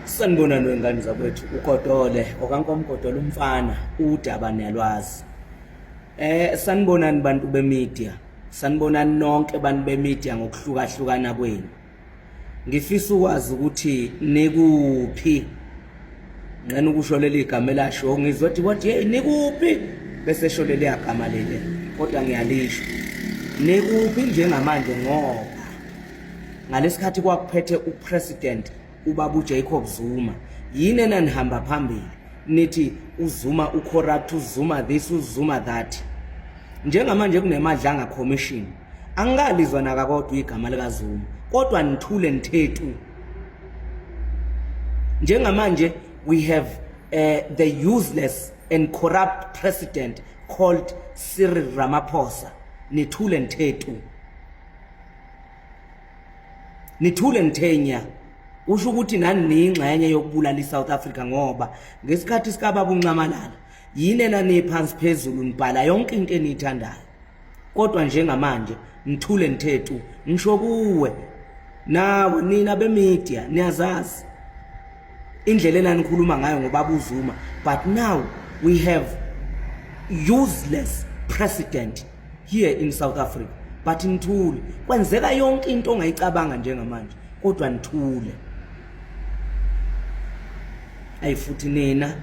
Sanibonani wengane zakwethu uGodole okaNkomgodole umfana udaba niyalwazi. Sanibonani bantu bemedia. Sanibonani nonke bantu bemedia ngokuhlukahlukana kwenu. Ngifisa ukwazi ukuthi nikuphi. Ngqena ukusho leli gama elasho ngizothi kodwa hey nikuphi bese esho leli gama leli kodwa ngiyalisho. Nikuphi njengamanje ngoba ngalesikhathi kwakuphethe upresident ubaba uJacob Zuma yini enanihamba phambili nithi uZuma ucorrupt uZuma this uZuma that njengamanje kunemadlanga commission angikalizwa nakakodwa igama likaZuma kodwa nithule nithethu njengamanje we have the useless and corrupt president called Cyril Ramaphosa nithule nithethu nithule ngithenya kusho ukuthi nani niyingxenye yokubulala iSouth Africa ngoba ngesikhathi sikababa uNxamalala yini enaniphansi phezulu nibhala yonke into eniyithandayo kodwa njengamanje nithule nithethu ngisho kuwe nawe nina bemedia niyazazi indlela enanikhuluma ngayo ngobaba uZuma but now we have useless president here in South Africa but nithule kwenzeka yonke into ongayicabanga njengamanje kodwa nithule ayi futhi nina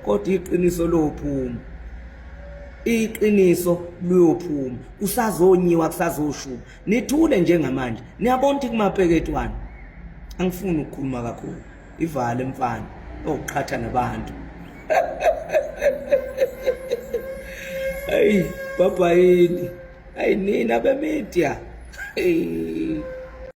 kodwa iqiniso lophuma iqiniso luyophuma kusazonyiwa kusazoshuba nithule njengamanje niyabona ukuthi kumapeketwana angifuni ukukhuluma kakhulu ivale mfana oqhatha nabantu ayi babhayini ayi nina bemedia. Hey.